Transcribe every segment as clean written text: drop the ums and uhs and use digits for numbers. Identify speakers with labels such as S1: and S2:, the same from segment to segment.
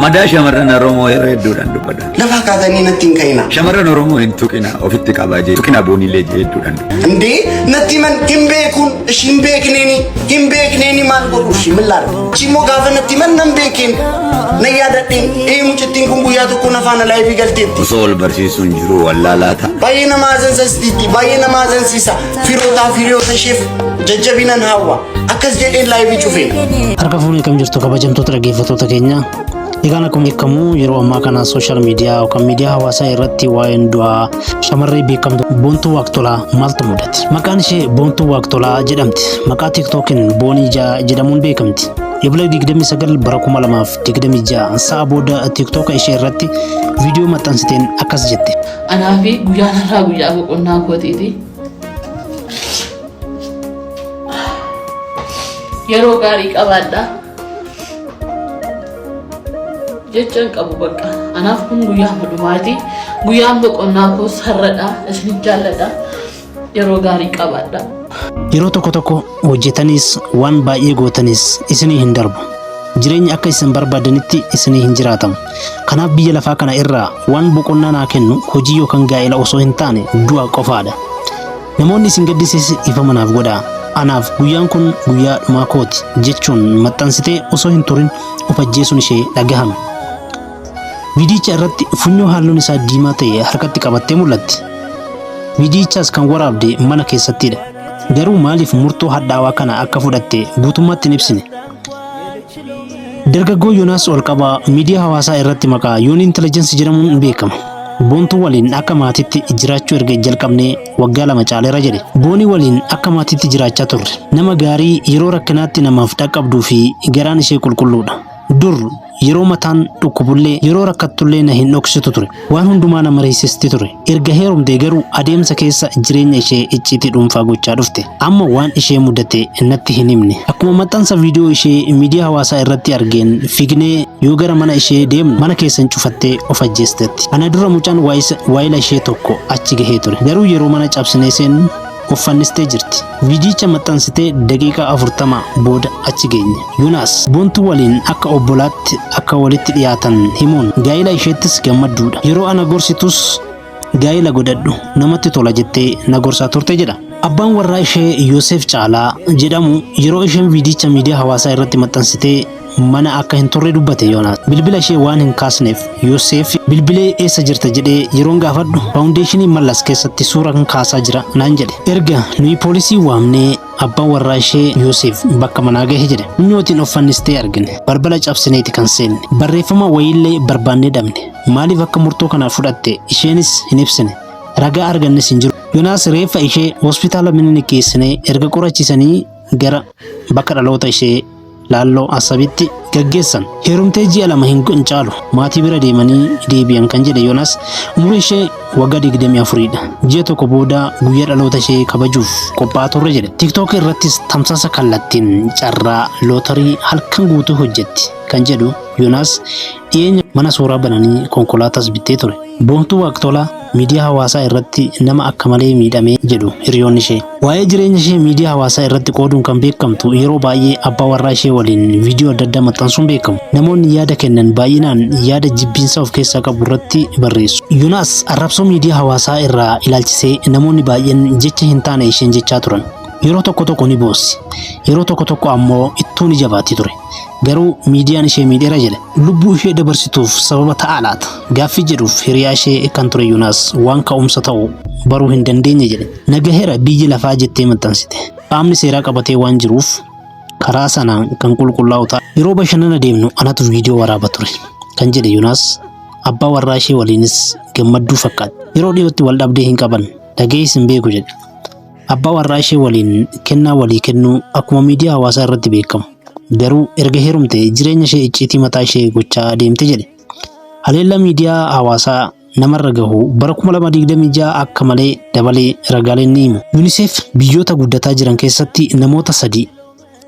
S1: Madaa shamarran Oromoo yeroo hedduudhaan dubbadha.
S2: Lafaa kaatanii natti hin ka'inaa.
S1: Shamarran Oromoo hin tuqina ofitti qabaa jee tuqina booniillee jee hedduudhaan dubbadha.
S2: እንዴ natti himan hin beekuun ishii hin beekneeni hin beekneeni maal godhu ishii min laala. Ishii immoo gaafa natti himan nan beekeen nan yaadadheen ee mucattiin kun guyyaa tokko na faana laayifii galteetti.
S1: Osoo wal barsiisuun jiru wallaalaa ta'a.
S2: Baay'ee nama azansiisti baay'ee nama azansiisa firootaa firiyoota isheef jajjabinan hawwa akkas jedheen laayifii cufeen.
S3: Harka fuunee kam jirtu kabajamtoota dhaggeeffattoota keenya. Egaan akkuma beekamu yeroo ammaa kana sooshaal miidiyaa yookaan miidiyaa hawaasaa irratti waa'een du'aa shamarree beekamtu Boontuu Waaqtolaa maaltu mudate? Maqaan ishee Boontuu Waaqtolaa jedhamti. Maqaa TikTokiin Boonii jedhamuun beekamti. Ebla 29 bara 2026 sa'a booda TikToka ishee irratti viidiyoo maxxansiteen akkas jette.
S4: Anaa fi guyyaan har'aa guyyaa boqonnaa kootiiti. Yeroo gaarii qabaadha. Jecha hin qabu bakka. Anaaf kun guyyaa dhumaati. Guyyaan boqonnaa koos har'adha. Isin jaalladha. Yeroo gaarii qabaadha.
S3: Yeroo tokko tokko hojjetanis waan baay'ee gootanis isinii hin darbu. Jireenya akka isin barbaadanitti isinii hin jiraatamu. Kanaaf biyya lafaa kana irraa waan boqonnaa naa kennu hojii yookaan gaa'ela osoo hin taane du'a qofaadha. Namoonni isin gaddisiise dhiifama naaf godhaa. Anaaf guyyaan kun guyyaa dhumaa kooti jechuun maxxansitee osoo hin turin of ajjeesuun ishee dhagahame. Viidiyicha irratti funyoo halluun isaa diimaa ta'e harkatti qabattee mul'atti. Viidiyichaas kan waraabde mana keessattidha. Garuu maaliif murtoo hadhaawaa kana akka fudhatte guutummaatti hin ibsine. Dargaggoo Yoonaas Olqabaa miidiyaa hawaasaa irratti maqaa Yoon Intelligence jedhamuun beekama. Boontuu waliin akka maatiitti jiraachuu erga jalqabnee waggaa 2 caaleera jedhe. Boonii waliin akka maatiitti jiraachaa turre. Nama gaarii yeroo rakkinaatti namaaf dhaqqabduu fi garaan ishee qulqulluudha. Dur yeroo mataan dhukkubullee yeroo rakkattullee na hin dhoksitu ture. Waan hundumaa na mariisisti ture. Erga heerumtee garuu adeemsa keessa jireenya ishee icciitii dhuunfaa gochaa dhufte. Amma waan ishee mudate natti hin himne. Akkuma maxxansa viidiyoo ishee miidiyaa hawaasaa irratti argeen fiignee yoo gara mana ishee deemnu mana keessan cufattee of ajjeestetti. Ana dura mucaan waayila ishee tokko achi gahee ture. Garuu yeroo mana cabsinee seennu of fannistee jirti. Viidiyicha maxxansitee daqiiqaa 40 booda achi geenye. Yoonaas Boontuu waliin akka obbolaatti akka walitti dhiyaatan himuun gaa'ila isheettis gammadduudha. Yeroo ana gorsitus gaa'ila godhadhu namatti tola jettee na gorsaa turte jedha. Abbaan warraa ishee Yooseef Caalaa jedhamu yeroo isheen viidiyicha miidiyaa hawaasaa irratti maxxansitee mana akka hin turre dubbate Yoonaas. Bilbila ishee waan hin kaasneef Yooseef bilbilee eessa jirta jedhee yeroon gaafadhu faawundeeshinii Mallas keessatti suura kan kaasaa jira naan jedhe. Erga nuyi poolisii waamnee abbaan warraa ishee Yooseef bakka manaa gahe jedhe. Funyootiin of fannistee argine. Balbala cabsineeti kan seenne. Barreeffama wayiillee barbaannee dhabne. Maaliif akka murtoo kana fudhatte isheenis hin ibsine. Ragaa argannes hin jiru. Yoonaas reeffa ishee hospitaala Minilik geessinee erga qorachiisanii gara bakka dhaloota ishee Laalloo Asabitti gaggeessan. Heerumtee ji'a 2 hin caalu maatii bira deemanii deebi'an kan jedhe Yoonaas umurii ishee waggaa 24dha. Ji'a tokko booda guyyaa dhaloota ishee kabajuuf qophaa'aa turre jedhe. TikTok irrattis tamsaasa kallattiin carraa lootarii halkan guutuu hojjetti kan jedhu Yoonaas dhiyeenya mana suuraa bananii konkolaataas bittee ture. Boontuu Waaqtolaa miidiyaa hawaasaa irratti nama akka malee miidhame jedhu hiriyoonni ishee. Waa'ee jireenya ishee miidiyaa hawaasaa irratti qooduun kan beekamtu yeroo baay'ee abbaa warraa ishee waliin viidiyoo adda addaa maxxansuun beekamu. Namoonni yaada kennan baay'inaan yaada jibbiinsaa of keessaa qabu irratti barreessu. Yonaas arrabsoo miidiyaa hawaasaa irraa ilaalchisee namoonni baay'een jecha hin taane isheen jechaa turan. Yeroo tokko tokko ni boossi. Yeroo tokko tokko ammoo ittuu ni jabaatti ture. Garuu miidiyaan ishee miidheera jedhe. Lubbuu ishee dabarsituuf sababa ta'aa laata? Gaaffii jedhuuf hiriyaa ishee kan ture Yoonaas waan ka'umsa ta'u baruu hin dandeenye jedhe. Na gaheera biyyi lafaa jettee maxxansite. Qaamni seeraa qabatee waan jiruuf karaa sanaan kan qulqullaa'u ta'a. Yeroo bashannana deemnu anatu viidiyoo waraaba ture kan jedhe Yoonaas abbaa warraa ishee waliinis gammadduu fakkaatti. Yeroo dhiyootti wal dhabdee hin qaban dhaga'ees hin beeku jedhe. Abbaa warraa ishee waliin kennaa walii kennuu akkuma miidiyaa hawaasaa irratti beekamu. Garuu erga heerumte jireenya ishee icciitii mataa ishee gochaa deemte jedhe. Haleellaa miidiyaa hawaasaa namarra gahu bara 2026 akka malee dabalee ragaaleen ni himu. UNICEF biyyoota guddataa jiran keessatti namoota 3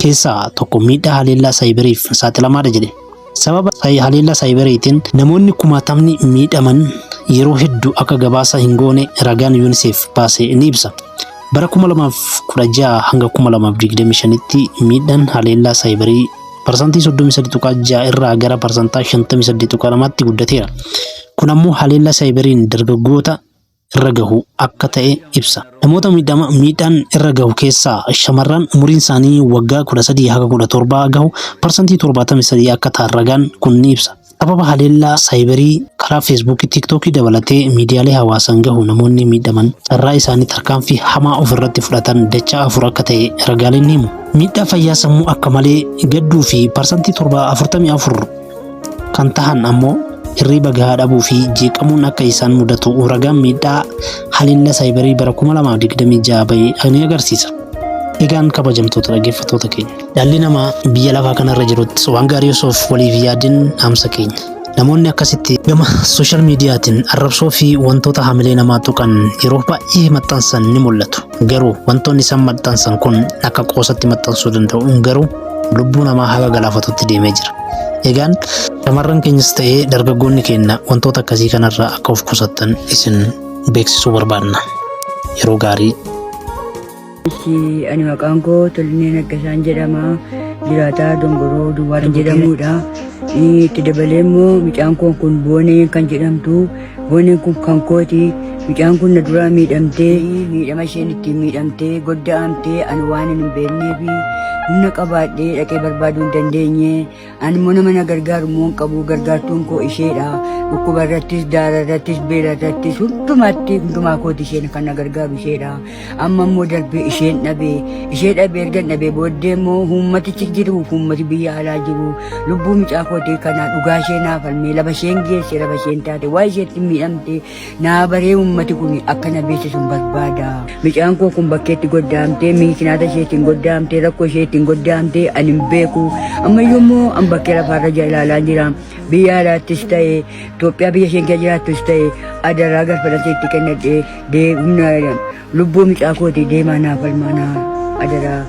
S3: keessaa tokko miidhaa haleellaa saayiberiif saaxilamaadha jedhe. Sababa haleellaa saayiberiitiin namoonni kumaatamni miidhaman yeroo heddu akka gabaasa hin goone ragaan UNICEF baase ni ibsa. Bara 2016 hanga 2025tti miidhaan haleellaa saayibarii parsantii 33.6 irraa gara parsantaa 58.2tti guddateera. Kun ammoo haleellaa saayiberiin dargaggoota irra gahu akka ta'e ibsa. Namoota miidhaan irra gahu keessaa shamarran umuriin isaanii waggaa 13 haga 17 gahu parsantii 73 akka ta'an ragaan kun ni ibsa. Sababa haleellaa saayibarii karaa Feesbuukii, Tiiktookii dabalatee miidiyaalee hawaasaan gahu namoonni miidhaman carraa isaanii tarkaanfii hamaa ofirratti fudhatan dachaa afur akka ta'e ragaaleen ni himu. Miidhaa fayyaa sammuu akka malee gadduu fi parsantii 44 kan tahan ammoo hirriba gahaa dhabuu fi jeeqamuun akka isaan mudatu ragaan miidhaa haleellaa saayibarii bara 2026 bahe ni agarsiisa. Egaan kabajamtoota dhaggeeffattoota keenya. Dhalli namaa biyya lafaa kanarra jirutti waan gaarii osoo waliif yaadin dhaamsa keenya. Namoonni akkasitti gama sooshaal miidiyaatiin arrabsoo fi wantoota hamilee namaa tuqan yeroo baay'ee maxxansan ni mul'atu. Garuu wantoonni isaan maxxansan kun akka qoosatti maxxansuu danda'u, garuu lubbuu namaa haga galaafatutti deemee jira. Egaan shamarran keenyas ta'ee dargaggoonni keenya wantoota akkasii kanarraa akka of qusattan isin beeksisuu barbaanna. Yeroo gaarii.
S5: Ani maqaan koo Tolinee Naggasaan jedhama. Jiraataa Dongoroo Duwwaa jedhamudha. Itti dabalee immoo mucaan koo kun Boonee kan jedhamtu. Booneen kun kan kooti. Mucaan kun na duraa miidhamtee, miidhama isheen ittiin miidhamtee godda'amtee ani waan hin beekneef humna qabaadhee dhaqee barbaaduu hin dandeenye. Ani immoo nama na gargaaru immoo hin qabu. Gargaartuun koo isheedha. Dhukkuba irrattis, daara irrattis, beela irrattis, hundumatti hundumaa kooti isheen kan na gargaaru isheedha. Amma immoo darbee isheen dhabe. Ishee dhabee erga dhabee booddee immoo uummatichi jiru, uummati biyya alaa jiru lubbuu mucaa kootii kana dhugaa ishee naa falmee, lafa isheen geesse, lafa isheen taate, waa isheetti miidhamte naa baree uummati kun akka na beeksisu hin barbaada. Mucaan koo kun bakkeetti goddaamtee, miikinaata isheetiin goddaamtee, rakkoo isheetiin goddaamtee ani hin beeku. Ammayyuu immoo an bakkee lafaarra ilaalaa jira. Biyya alaattis ta'e, Itoophiyaa biyya isheen keessa jiraattus ta'e, adaraa galfata itti kennadhee humna lubbuu mucaa kootii deemaa naa falmaa naa adaraa.